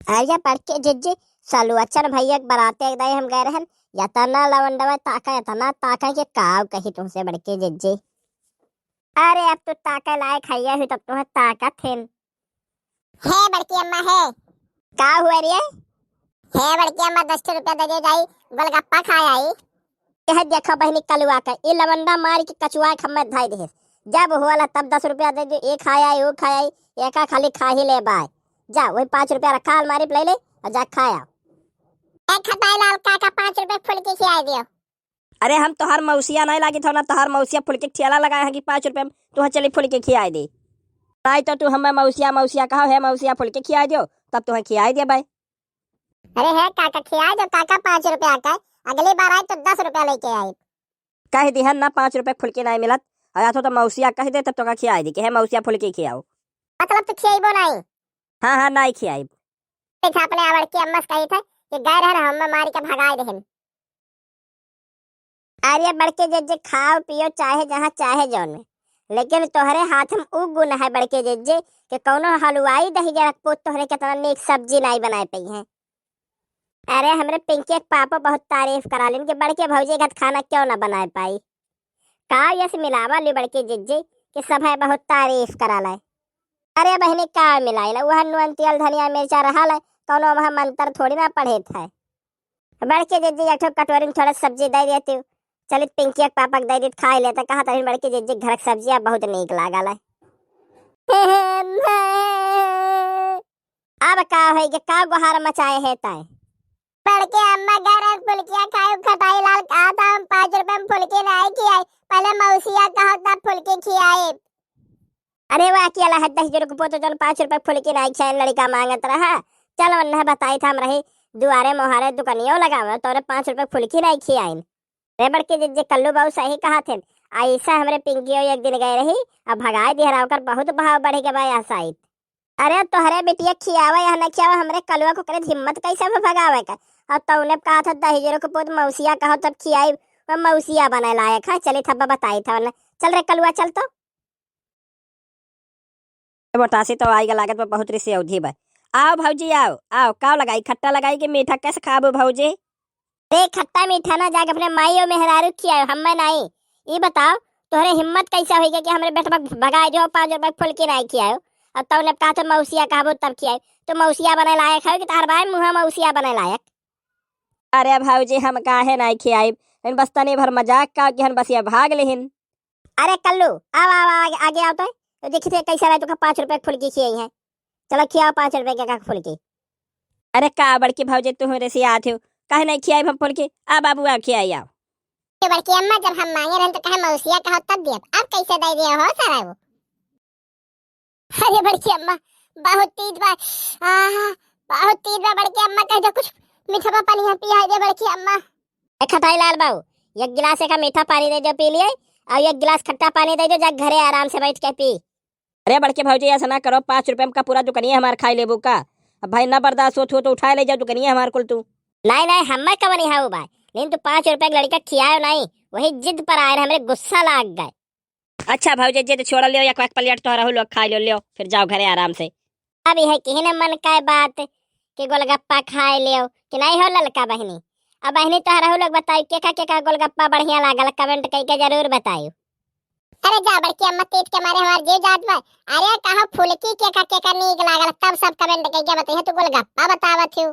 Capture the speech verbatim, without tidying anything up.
अरे बड़के जिज्जी, सलुअचन भैया के बराते एक दाई हम गए रहन, यतना लवंडवा ताका, यतना ताका कि काव कही तुमसे बड़के जिज्जी। अरे अब तू ताके लायक हइया ही तब तुम्हें ताकत हिन। हे बड़की अम्मा हे। का हुआ रे? हे बड़की अम्मा, दस ठे रुपया दे दे जाई, गोलगप्पा खाए आई। यह देखा बहिनी कलुआ का, ई लवंडा मार के कचुआ के हमें धाई दे। जब होला तब दस रुपया दे दे, ए खाए आई, ऊ खाए आई, एका खाली खा ही ले बाय। जा वही पाँच रुपया रखा अलमारी पे ले ले और जा खाया। ए खटाई लाल काका, पाँच रुपया फुलकी खियाई दियो। अरे हम तोहार मौसिया नहीं लागित हो ना, तोहार मौसिया फुलकी ठेला लगाए हैं कि पाँच रुपया में तुहा चली फुलकी खियाई दे। नहीं तो तू हमें मौसिया मौसिया कहो, हे मौसिया फुलकी खियाई दियो, तब तुहे खियाई दे भाई। अरे हे काका, खियाई दो काका, पाँच रुपया का, अगली बार आई तो दस रुपया लेके आई। कह दिहन ना पाँच रुपया फुलकी नहीं मिलत, और या तो, तो मौसिया कह दे तब तो का खियाई दी कि हे मौसिया फुलकी खियाओ। मतलब तू खियाइबो नहीं? हाँ हाँ, नहीं खियाइब। अच्छा, अपने बड़की अम्मा से कही थे कि गए रहे हम मारी के भगाए देहन। अरे बड़के जिज्जी, खाओ पियो चाहे जहाँ चाहे जौन में, लेकिन तोहरे हाथ में उ गुण है बड़के जिज्जी कि कौनो हलवाई दही जरक पूत तोहरे केतना नीक सब्जी नाई बनाए पई है। अरे हमरे पिंकी के पापा बहुत तारीफ करा लेन कि बड़के भौजी का खाना क्यों ना बनाए पाई। का यस मिलावा ली बड़के जिज्जी कि सब है बहुत तारीफ करा ले। अरे बहिनी का मिलाइला, वह नून तेल धनिया मिर्चा रहा ले, कौनो वह मंत्र थोड़ी ना पढ़े थे। बड़के जिज्जी एक ठो कटोरी में थोड़ा सब्जी दे देती, चलित पिंकी के पापा के दे देत खाए लेते, कहा तहिन बड़के जिज्जी घर के सब्जियाँ बहुत नीक लागल है। अब का होई गे, का गुहार मचाए है ताए? बड़के अम्मा गरम फुलकिया खाए, खटाई लाल कहा था हम पाँच रुपए में फुलकी नहीं खियाई, पहले मौसिया कहो तब फुलकी खियाई। अरे वाह, के अला है दही जरूर को पोतो, जौन पाँच रुपए फुलकी नहीं खियाई, लड़का मांगत रहा, चल उन्हें बताई था हम रही दुआरे मोहारे दुकानियों लगावे, तोरे पाँच रुपए फुलकी नहीं खियाइन। रे बड़के जिज्जी, कल्लू बाबू सही कहा थे, ऐसा हमरे पिंकियो एक दिन गए रही, अब भगाए दिहरा, ओकर बहुत भाव बढ़ गवा या साइत। अरे तोहरे बिटिया खियावे या न खियावे, हमरे कलुआ को करे हिम्मत कैसे में भगावे का? और तौने कहा था दहिजरो के पूत मौसिया कहो तब खियाई, वो मौसिया बने लायक है। चली थब्बा बताई था वरना। चल रे कलुआ चल तो। ए मोटासी तो आई गा लागत बा बहुत रिसी अवधी बा। आओ भौजी आओ, आओ काव लगाई, खट्टा लगाई कि मीठा, कैसे खाबू भौजी? रे खट्टा मीठा ना, जाके अपने माई और मेहरारू खियाओ, हम्मे नाई। ई बताओ, तोहरे हिम्मत कैसे होई कि हमरे बेटवा भगाए जो पाँच रुपए फुलकी नाई खियाओ? अब तौने कहा तो मौसिया कहबो तब खियाई। तो मौसिया बने लायक है कि तहर बाय मुँहा मौसिया बने लायक? अरे भौजी, हम काहे नाई खियाइब? इन बस तनी भर मजाक का कि हन बसिया भाग लेहिन। अरे कल्लू, आओ, आओ, आगे, आगे आओ तो। तो देखी थे कैसे रहे तुका पाँच रुपए की फुलकी खियाई है। चलो खियाओ पाँच रुपए के का फुलकी। अरे का बड़की भौजी, तू रिसियात हो, काहे नहीं खियाई हम फुलकी? आ बाबू, आ खियाई आओ। ये बड़की अम्मा, जब हम मांगे रहन तो कहे मौसिया कहो तब दियत, अब कैसे दे दिया हो सारा वो? अरे बड़की अम्मा, बहुत तीत बा, आहा, बहुत तीत बा बड़की अम्मा, कह दो कुछ मीठा पा पानी यहाँ पिया दे बड़की अम्मा। ए खटाई लाल बाबू, एक गिलास एक मीठा पानी दे दो पी लिए, और एक गिलास खट्टा पानी दे दो, जा घरे आराम से बैठ के पी। अरे बड़के भौजी, ऐसा ना करो, पाँच रुपये में का पूरा दुकनिया हमार खाई लेबू का? अब भाई ना बर्दाश्त होत हो तो उठाए ले जाओ दुकनिया हमार कुल तू। नहीं नहीं, हमें कवन यहाँ बा, लेकिन तू पाँच रुपये के लड़का खियायो नहीं, वही जिद पर आए रहे, हमरे गुस्सा लाग गए। अच्छा भौजी, जिद छोड़ लियो, एक एक प्लेट तो रहू लोग खा लियो, लियो, फिर जाओ घरे आराम से। अब यह किहने मन का बात कि गोलगप्पा खाए लियो कि नहीं हो ललका बहिनी? अब बहिनी तो रहू लोग बताई केका केका गोलगप्पा बढ़िया लागल, comment कई के जरूर बताई। अरे जा बड़की अम्मा, तीत के मारे हमार जी जात बा। अरे कहो फुलकी केका केका नीक लागल, तब सब comment कई के बताई, तू गोलगप्पा बतावत हो।